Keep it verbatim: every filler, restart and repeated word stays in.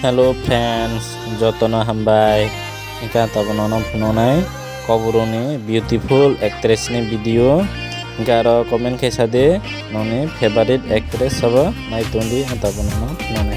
Hello friends, jotono hambai. Hingke ang tabuk nono phunuknai Kokborokni beautiful actress ni video. Hingke aro comment khe sadi, nongni favorite actress sabo nai tongdi, ang tabuk nono phunuknai.